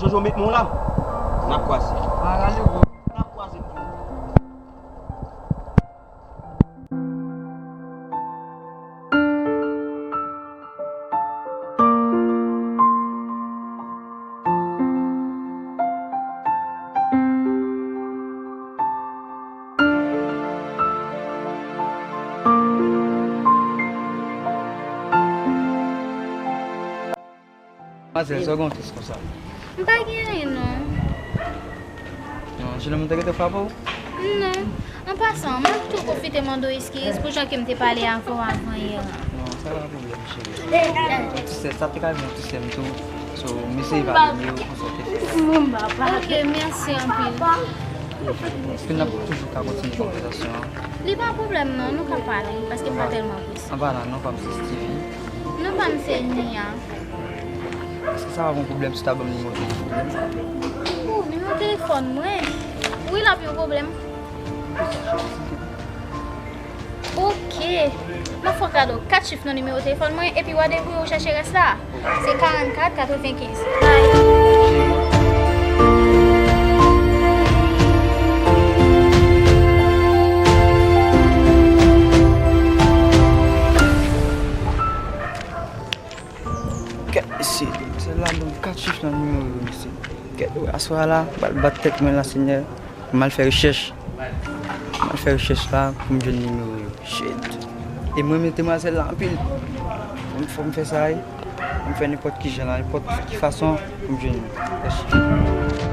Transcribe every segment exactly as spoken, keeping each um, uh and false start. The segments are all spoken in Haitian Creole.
Jojo met men w la. N ap kwaze. N ap kwaze. Manzèl, sa w gen yon tès konsa? M pa gen anyen, non. Non, Jilèn, mwen te gentan frape w? Non. An pasan, m ap tou pwofite mande w eskiz pou jan ke m te pale avè w avan yè a. Non, sa pa pwoblèm, cheri. Ti sè, sa te ka vin ti sè m tou. So, m eseye pale miyo konsa w te fè. Ok, mèsi anpil. Èske n ap toujou ka kontinye konvèsasyon an? Li pa pwoblèm non, nou ka pale, paske m pa tèlman prese. Anba la, non pa m se Steevie. Non pa m se Nia. Èske sa pa yon pwoblèm si w ta ban m nimewo telefòn ou? Oh, nimewo telefòn mwen? Wi, l ap yon pwoblèm. Ok. M ap fè w kado kat chif nan nimewo telefòn mwen, epi w a debouye w chèche rès la. Se karannkat katrevenkenz. Bye. Kèt mesye, se la ban m kat chif nan nimewo yo, mesye. Kèt, aswè a la, m pral bat tèt mwen la, Senyè. M al fè rechèch. M al fè rechèch la pou m jwenn nimewo yo. Shit. E m renmen demwazèl la anpil. Fò m, fò m fè sa, wi. Fò m fè nenpòt ki jan la, nenpòt ki fason pou m jwenn li. Mèsi.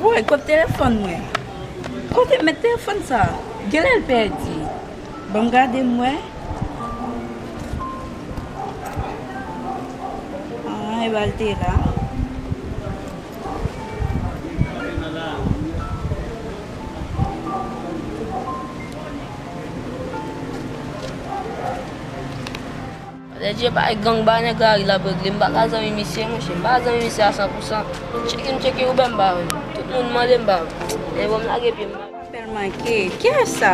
Woy, kot telefòn mwen? Kote m met telefòn sa? Genlè l pèdi. Ban m gade m wè. Ah, e ba l te la. Lè Dye bay gang ba nèg lari l ap regle. M pa ka zanmi misye, monchè. M pa zanmi misye a san pou san. M tcheke, m tcheke, Uber m pa jwenn. Tout moun mande m pa jwenn. Men bon, m lage pye m. Apèl manke. Kiyès sa?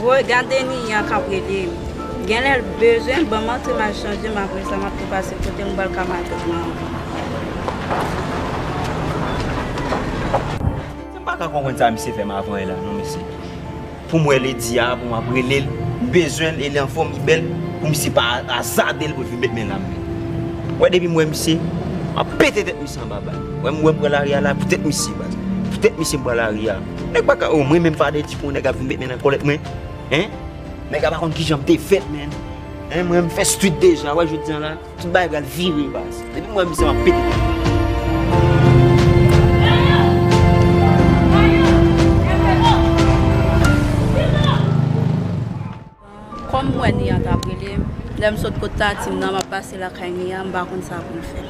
Woy, gade Nia k ap rele m. Genlè l bezwen ban m antre m al chanje m, apre sa m ap tou pase kote m pral ka maket mwen. M pa ka konprann sa misye fè m avan yè la non, mesye. Pou m wè Lady a, pou m ap rele l, m bezwen l, e li anfòm, li bèl, pou misye pa azade l pou l vin met men nan men. Wè depi m wè misye, m ap pete tèt misye anba bal. Wè m wè m pran lari a la, pou tèt misye, baz. Pou tèt misye m pran lari a. Nèg pa ka, o mwen menm fade di pou yon nèg ap vin met men nan kòlèt mwen. Hein? Nèg la pa konn kijan m te fèt, menn. Hein, mwen m fè street deja, wè jodi a la. Tout bagay pral vire, baz. Depi m wè misye, m ap pete. Kòm m wè Nia t ap rele m, lè m sot kot Tati m nan, m ap pase lakay Nia, m pa konn sa pou m fè.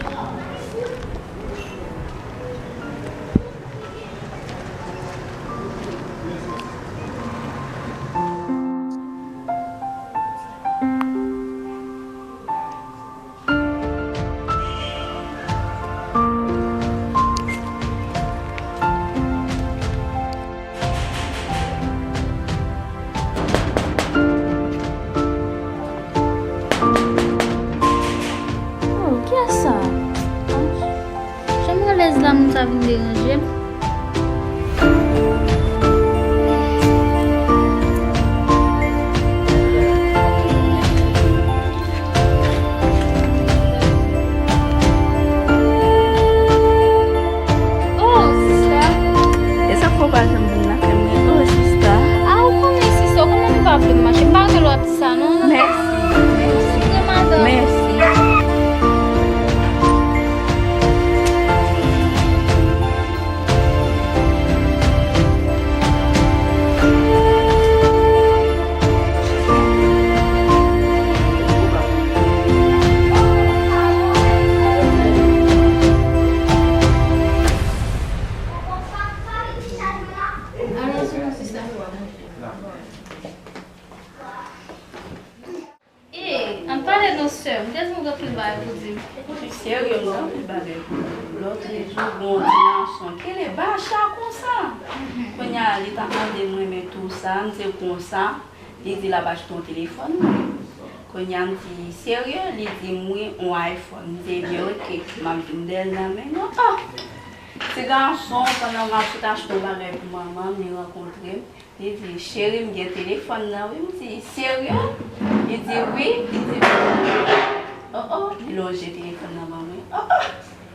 Oh, kiyès sa? Deranje m. Oh, sista. E sa k fè w pa janm vin nan fè m ri? Oh, sista. A, ou konnen, sista, ou konnen m pa vle m mache. M pa renmen lè w ap di sa, non, non. Mèsi, mèsi. Mèsi. E, ann pale non, sè m. M te di m gen anpil bagay pou di m. Serye, m gen anpil bagay pou di w. Lòtrejou, gon ti gason ki rele Bacha konsa. Kounye a, li t ap mande m renmen tou sa, m di konsa. Li di l ap achte yon telefòn mwen. Kounye a, m di, serye? Li di m wi, yon iPhone. M di, ebyen, oke, m ap vin dèyè l nan men nou. Ah! Ti gason, pandan m ap sot achte yon bagay pou manman m, li rankontre m. Li di, cheri, m gen telefòn nan, wi. M di, serye? Li di, wi. Li di, oh, oh. Li lonje telefòn nan ban mwen. Oh, oh.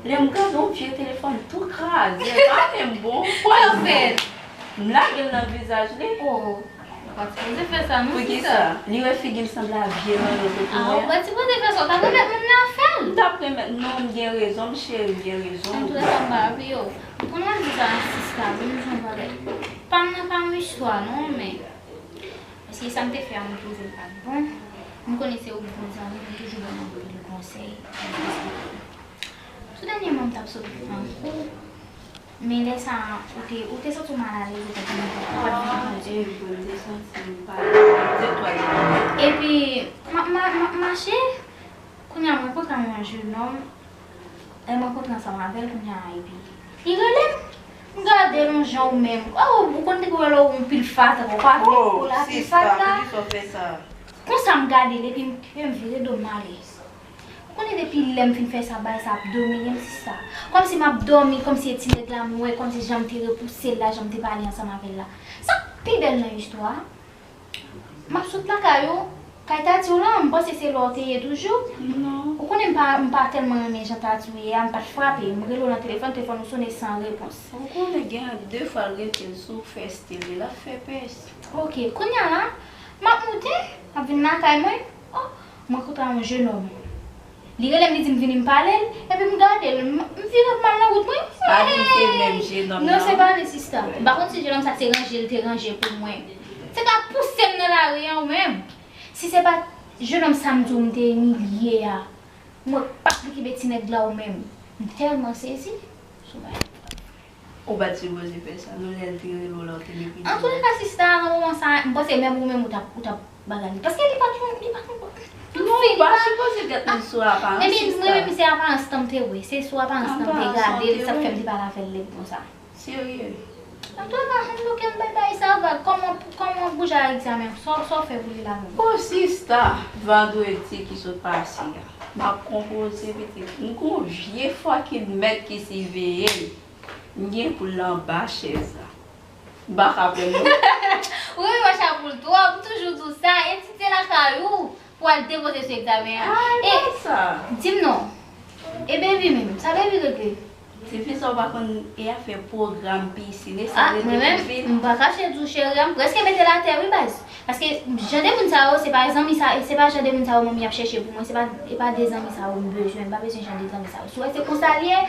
Lè m gade yon vye telefòn tou kraze, pa menm bon. Kòman w fè? M lage l nan vizaj li. Oh, ou pa t sipoze fè sa, non, sista. Poukisa? Li wè figi m sanble a vye lanlo ke pou mwen. Ah, ou pa t sipoze fè sa. Ou t ap remèt moun nan fè l. M t ap remèt, non, m gen rezon m, cheri, m gen rezon m. Antoulèka, m pa raple yo. Ou konn mwen di sa, sista, vin di yon bagay. Pa m nan pa yon istwa non, men paske sa m te fè a, mwen twouve l pa t bon. M konnen se ou ki bon zanmi, ou toujou ban m anpil konsèy. Tou dènyèman, m t ap sot pran kou, men lè sa a, ou te, ou te santi w malalèz, ou te konn ou pa t vin koze. Ah, e vre, m te santi m pa, m te twalèt. Epi, m ap, m ap, m ap mache, kounye a, mwen kontre yon jennonm. Lè m rankontre ansanm avè l kounye a, epi li rele m. M gade l yon jan ou menm. Oh, ou konn depi w wè lè w yon pil fatra, ou pa vle pou la pil fatra. Oh, sista, poukisa w fè sa? Konsa m gade l, epi m, epi m vire do m ale. Ou konnen depi lè m fin fè sa, bagay sa ap domine m, sista. Kòmsi m ap dòmi, kòmsi e ti nèg la m wè, kòmsi jan m te repouse l la, jan m te pale ansanm avè l la. Sa k pi bèl nan istwa a, m ap sot lakay ou, kay tati w lan, m panse se la w te ye toujou. Non. Ou konnen m pa, m pa tèlman renmen jan tati w ye a, m pa t frape, m rele w nan telefòn, telefòn ou sonnen san repons. Ou konnen gen de fwa l rete sou fè stil li, l ap fè pès. Oke, kounye a la, m ap moute, m ap vin lakay mwen. Oh, m rankontre a yon jennonm. Li rele m, li di m vini m pale l, epi m gade l, m, m vire pou m al nan wout mwen. Pa di m se menm jennonm nan. Non, se pa li, sista. M pa konn si jennonm sa se ranje l te ranje pou mwen. Se ta pouse m nan lari a ou menm. Si se pa jennonm sa m di w m te imilye a, mwen p ap vin kenbe ti nèg la ou menm. M tèlman sezi. Sou bagay. Ou pa t sipoze fè sa, non, lè l te rele w la, w te meprize l. Antoulèka, sista, nan moman sa a, m panse menm ou menm ou t ap, ou t ap bagay li. Paske li pa t yon, li pa t yon bon. Non, ou pa sipoze gad moun sou aparans, sista. Epi, mwen menm, se aparans lan m te wè. Se sou aparans lan m te gade l, sa k fè m te pale avè l lèd konsa. Serye. Antoulèka, ann bloke m bay bagay sa vag. Kòman, kòman boujay Ayiti a menm? Sa w, sa w fè pou li la menm? Oh, sista, vandredi ki sot pase a, m ap konpoze pitit. M gon vye fòkil mèt ki siveye m. M gen pou l anba chèz la. M pa ka pran non. Ou renmen mache ak ou l twòp, m toujou di w sa, etidye lakay ou pou w al depoze sou egzamen an. Ah, e pa sa. Di m non. E baby menm, sa baby regle? Tifi sa ou pa konn e afè pwogram pisin, e sa rete pou vin. Ah, mwen menm, m pa kache di w cheri a, m prèske mete l atè wi baz. Paske jan de moun sa yo, se pa zanmi sa, se pa jan de moun sa yo manmi ap chèche pou mwen, se pa, e pa de zanmi sa yo m bezwen, m pa bezwen jan de zanmi sa yo. Si w wè se konsa l ye,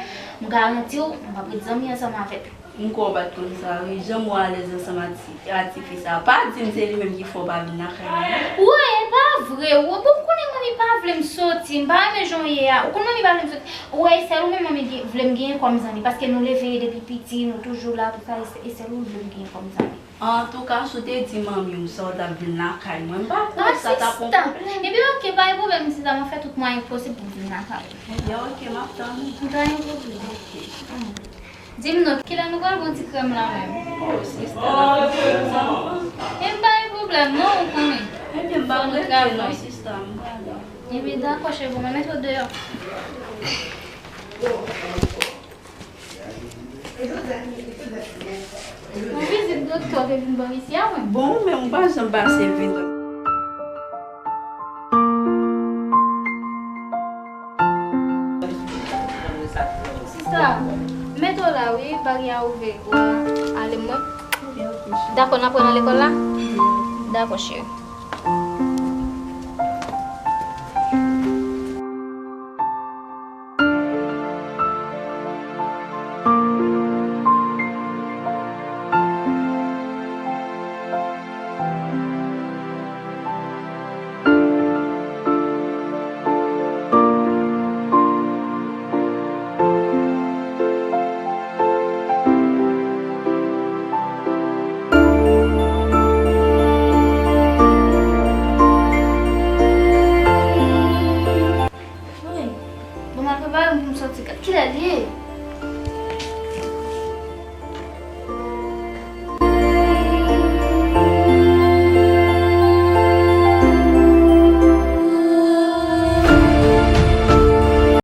m garanti w, m p ap ret zanmi ansanm avèk. M kwè w pa t konn sa wi, janm wè w alèz ansanm ak ti, ak tifi sa. Pa di m se li menm ki fè w pa vin lakay mwen. Woy, e pa vre, woy, bon, m konnen manmi pa vle m soti, m pa renmen jan w ye a, ou konn manmi pa vle m soti. Woy, e sèl ou menm manmi gen, vle m genyen kòm zanmi, paske nou leve depi piti, nou toujou la, tout sa, e sèl ou vle m genyen kòm zanmi. Antouka, si w te di manmi w sa, w t ap vin lakay mwen. M pa kwè sa t ap yon pwoblèm. Ebyen, oke, pa gen pwoblèm, sista, m ap fè tout mwayen posib pou m vin lakay ou. Ebyen, oke, m ap tann ou. M pa gen pwoblèm. Oke. Di m non, kilè nou pral pran ti krèm la menm? Oh, sista, n ap fè krèm sa anvan. Ebyen, pa gen pwoblèm, non, ou konnen. Ebyen, m p ap rete non, sista, m prale. Ebyen, dakò, cheri, bon, mwen mete w deyò. Gade Yon vizit doktè w te vin ban m isi a, mwen. Bon, men ou pa janm pase vin. Sista, mete w la, wi, bagay a ouvè. Ou ale, mwen. Dakò, n ap wè nan lekòl la? Dakò, cheri. Wi. Bon, m al prepare m pou m sòti. Gad kilè l ye.